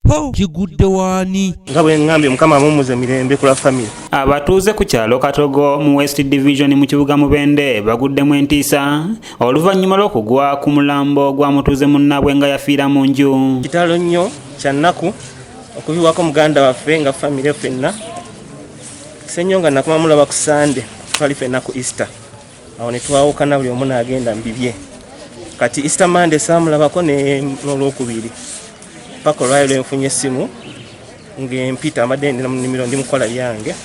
Ho, kigudde waani? Nga bwe ŋŋambye, Mukama amumuze mirembe ku lwa famire. Abatuuze ku kyalo Katogo mu West Division mu kibuga Mubende baguddemu entiisa oluvannyuma lw'okugwa ku mulambo gwa mutuuze munnaabwe nga yafiira mu nju. Kitalo nnyo, kya nnaku okuviibwako muganda waffe nga famire ffenna. Ssenyonga nakoma mulaba ku Sande, twali ffenna ku Easter, awo ne twawukana, buli omu n'agenda mu bibye. Kati Easter Monday saamulabako n'olwokubiri paka olwali lwenfunye essimu ng'empita, mbadde ndina mu nnimiro ndi mukola byange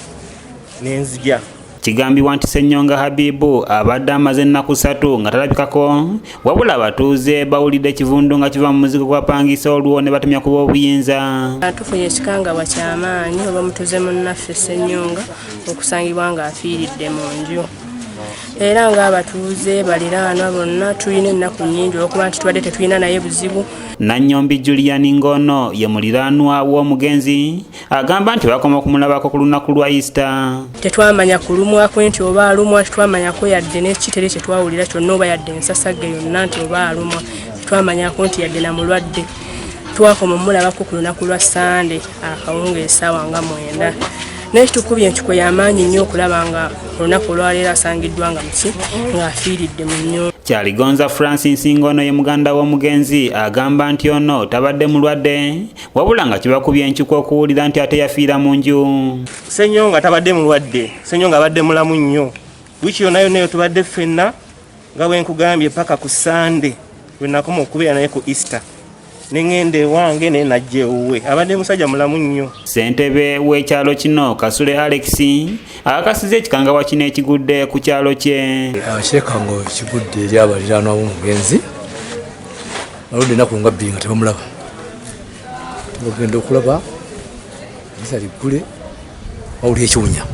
nenzija. Kigambibwa nti Ssenyonga Habibu abadde amaze ennaku 3 nga talabikako, wabula abatuuze bawulidde ekivundu nga kiva mu muzigo gw'apangisa, olwo ne batumya ku b'obuyinza. Tufunye ekikangabwa kyamaanyi olw'omutuuze munnaffe Ssenyonga okusangibwa ng'afiiridde mu nju, era ng'abatuuze baliraanwa bonna tulina ennaku nnyingi olw'okuba nti tubadde tetulina naye buzibu. Nannyombi Julian Ngono ye muliraanwa w'omugenzi, agamba nti bakoma okumulabako ku lunaku lwa Easter. Tetwamanya kulumwako nti oba alumwa, tetwamanyako yadde n'ekitere kye twawulira kyonna oba yadde ensasagge yonna nti oba alumwa, tetwamanyako nti yadde na mulwadde. Twakoma omulabako ku lunaku lwa Sande akawunga essaawa nga 9, naye kitukubye enkiko y'amaanyi nnyo okulaba nga olunaku olwaleero asangiddwa nga muki ng'afiiridde mu nnyumba. Kyaligonza Francis Ngono ye muganda w'omugenzi, agamba nti ono tabadde mulwadde, wabula nga kibakubye enkyuka okuwulira nti ate yafiira mu nju. Ssenyonga tabadde mulwadde, Ssenyonga abadde mulamu nnyo wiiki yonna yonna eyo tubadde ffenna, nga bwe nkugambye, paka ku Sande lwe nakoma okubeera naye ku Easter, neŋŋenda ewange naye najja ewuwe. Abadde musajja mulamu nnyo. Ssentebe w'ekyalo kino, Kasule Alex, akakasizza ekikangabwa kino ekigudde ku kyalo kye. Kyekango kigudde eri abaliraanwa b'omugenzi. Baludde ennaku nga 2 nga tebamulaba. Bagenda okulaba eddirisa liggule, bawulira ekiwunya,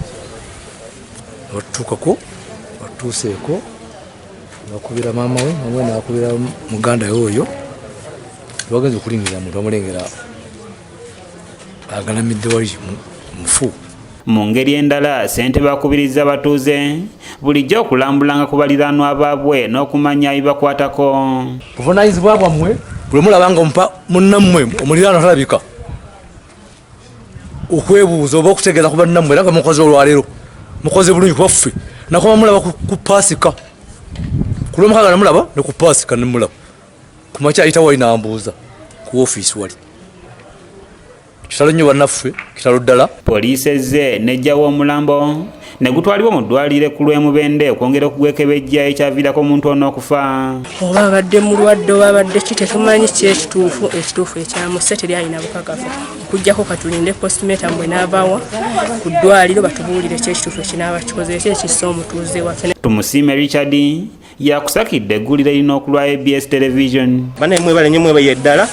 batutuukako, batutuuseeko, bakubira maama we, maama we nakubira muganda we oyo. Bagenza okulingira muntu, bamulengera agalamidde wali mufu. Mu ngeri endala, ssentebe akubiriza abatuuze bulijjo okulambulanga ku baliraanwa baabwe n'okumanya ebibakwatako. Buvunanyizibwa bwammwe bwe mulaba nga omupa munnammwe omuliraano talabika, okwebuuza oba okutegeeza ku bannammwe. Era nga mukoze olwaleero, mukoze bulungi, kuba ffe nakoma mulaba ku Paasika, ku Lwomukaaga namulaba, ne ku Paasika nemulaba kumakya ayita wali nambuuza ku ofiisi wali. Kitalo nnyo bannaffe, kitalo ddala. Poliisi ezze n'eggyawo omulambo ne gutwalibwa mu ddwaliro ekkulu e Mubende okwongera okugwekebejja ekyaviirako omuntu ono okufa. Oba abadde mulwadde oba abadde ki, tetumanyi ki ekituufu. Ekituufu ekyamusse teri alina bukakafu okugjako katulinde postmortem bwe naavawa ku ddwaliro batubuulire ki ekituufu ekinaaba kikoze eki ekissa omutuuze waffe. Tumusiime Richard yakusakidde eggulire lino okulwa ABS Television. Banaye, mwebale nnyo, mwebaye ddala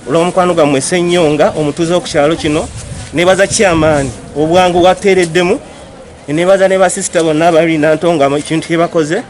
olw'omukwano gwammwe Ssenyonga omutuuze ku kyalo kino. Nebaza chairman obwangu bwateereddemu, nebaza ne basisita bonna abali Nantongo ekintu kye bakoze.